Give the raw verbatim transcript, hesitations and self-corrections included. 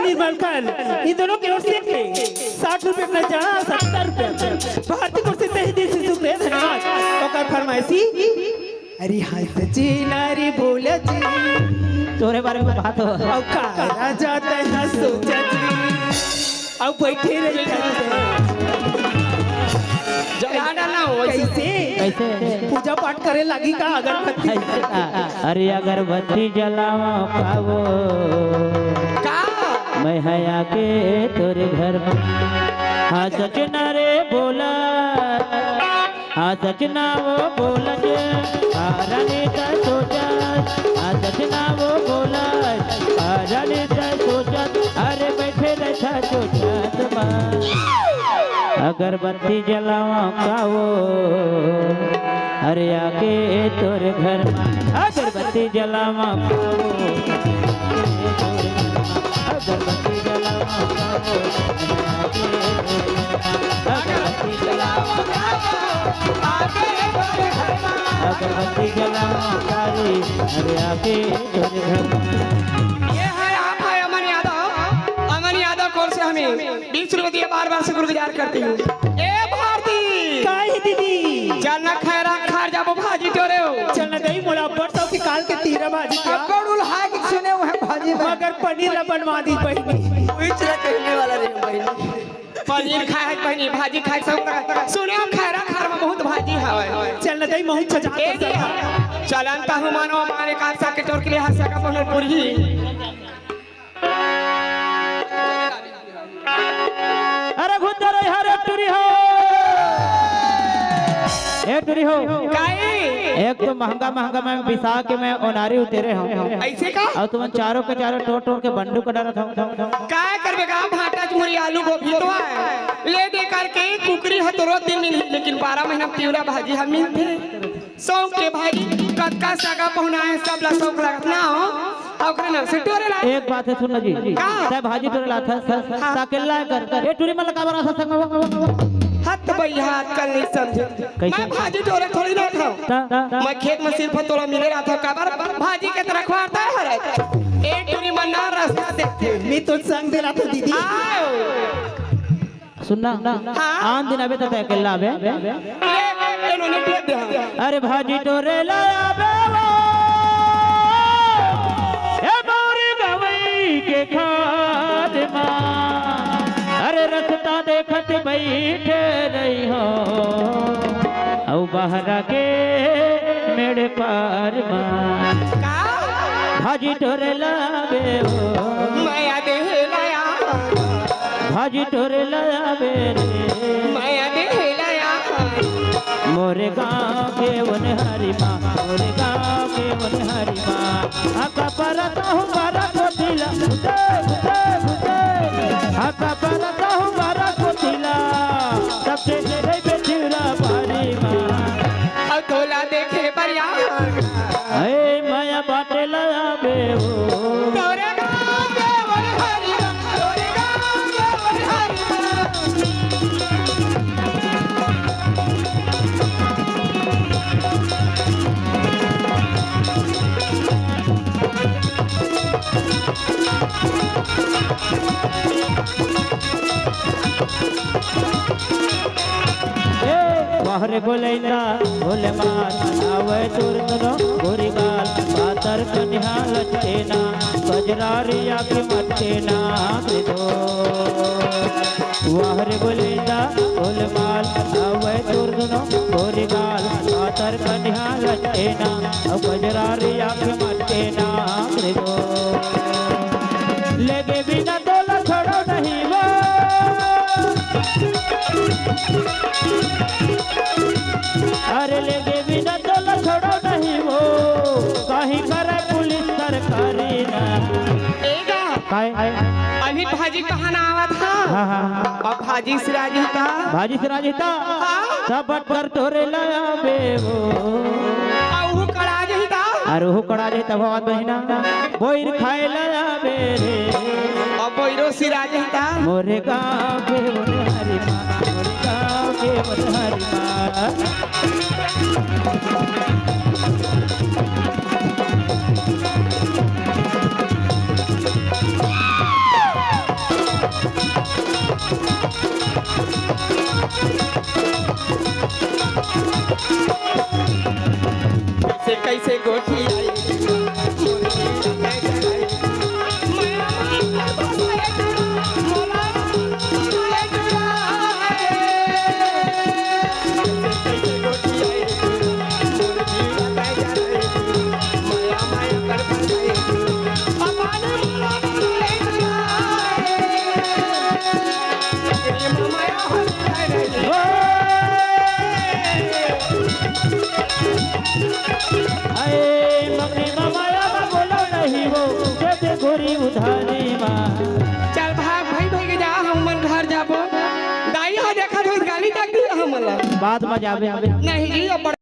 निर्मल खल, इन दोनों के ओर से साठ रुपए अपना जड़ा, सत्तर रुपए भारती को से तहे दिल से शुक्रिया, धन्यवाद। ओकर फरमाइशी, अरे हाँ सचिन, अरे बोला जी, तोरे बारे में बात हो। अउ का राजा तैं ह सोचा जी, अउ बैठे रही जला डालना हो वैसे। कैसे? कैसे? पूजा पाठ करे लागी का अगरबत्ती? अरे अगरबत्ती जलावा का वो? का? मैं है आके तोरे घर में। हाँ सच ना रे बोला, हाँ सच ना वो बोला जे, आ रानी त सोचा, हाँ सच ना वो बोला, आ रानी त सोचा, अरे बैठे रहता सोचत मा। अगरबत्ती जलावा का वो, अरे आके तोर घर मा। अगरबत्ती जलावा का वो, अगरबत्ती जलावा का वो, अगरबत्ती जलावा का वो, अगरबत्ती जलावा का रे, अरे आके तोर घर मा। ये है आप है अमन यादव, अमन यादव कोर से हमें बीस रुपये दिए, बार बार शुक्रगुजार करती हूँ। ए भारती, काहे दीदी? चल ना खैरा खार जाबो भाजी टोरे हो। चल ना दई, मोला अब्बड़ सौख के काल के तीरा भाजी का। अब्बड़ उल्हा के सुने हुए भाजी में। मगर पनीर ला बनवा दी बहिनी। वही चला कहने वाला रे बहिनी। पनीर खाए है बहिनी, भाजी खाए सब। सुने हो खैरा खार में बहुत भाजी हवे। चल ना दई, महू चचा ए के दिया। चलन ता हूँ मानो माने काल सा के टोर के लिए हंसा का बनल पुरही। अरे घुंधर यार, एक टुरी हो, एक टुरी हो। काई? एक तो महंगा महंगा मैं बिसा के मैं ओनारी उतेरे हूँ। ऐसे का? अउ तुमन चारों के चारों टोर टोर के बंदूक डरत हो। का करबे का? भाटा चुरी आलू गोभी तो आय। ले दे करके कुकरी ह तो रोज दिन मिलही, लेकिन बारह महीना म तिवरा भाजी ह मिलथे। सौंग के भाई, कतका सगा पहुना हे, सब ला सौंग लगत ना हो, ओकरे नाम से टोरे ला। एक बात है, सुन ना जी। का? तै भाजी टोरे लाथस, हाँ। त अकेल्ला कर। ए टुरी मन ला काबर आथस संग म? हत भैया, आजकल नहीं समझे। कैसे? मैं भाजी टोरे थोड़ी ना था। त? मैं खेत में सिर्फ तोला मिले रहा था, काबर भाजी के तरह खवाता है हरे। ए टुरी मन ना रास्ता देखते। मैं तो संग दे रहा था दीदी। आओ। सुन ना, हाँ? आन दिन आबे त तै अकेल्ला आबे। ले, ले, ले, ले, ले, ले। अरे भाजी टोरे ला आबे वो, ए मोरी गवई के खाद मा। अरे रस्ता देखत बइठे रही हो, अउ बहरा के मेड़ पार मा। का? भाजी टोरे ला आबे वो। मया देहे लाया। भाजी टोरे ला आबे रे। मया देहे लाया। मोरे गाँव के ओनहारी मा, मोरे गाँव के ओनहारी मा। हका परत हूँ बारा कोतिला, भुते, भुते, भुते। हका परत हूँ बारा कोतिला, सबके रे बेचिरा बारी मा। अउ तोला देखे बरिया। ए मया बाटे ला आबे वो। तोरे गाँव के ओनहारी मा, तोरे गाँव के ओनहारी मा। ए, वाह रे गोलैंदा, भोले मार, आवे तोर दुनो गोरी गाल, पातर कनिहा लचकेना, कजरारी आँख मटकेना, मृदो। वाह रे गोलैंदा, भोले मार, आवे तोर दुनो गोरी गाल, पातर कनिहा लचकेना, अउ कजरारी आँख मटकेना, मृदो। लेगे बिना तोला छोड़ो नहीं वो। अरे लेगे बिना तोला छोड़ो नहीं वो। कहीं करे पुलिस सरकारी ना। ए गा। काय? अभी भाजी कहाँ ना आवत हा? हाँ, हाँ, हाँ। अब भाजी सिराजी का? भाजी सिराजी का? हाँ। सब बट कर तोरे लाया बे वो। अउ कड़ा जही का? अरे हो कड़ा जही तब बात बहिना। बोइर खाए ला आबे रे। अब बोइरो सिरा जही का? मोरे गाँव के मोरे हरी माँ, मोरे गाँव के मोरे हरी माँ। दे दे गोरी उधारी मा। चल भाग भाई, भाई के जा, हम मन घर जाबो। दाई हो देखत होई गाली तक दी हमन ला। बाद में जाबे। नहीं जी, अब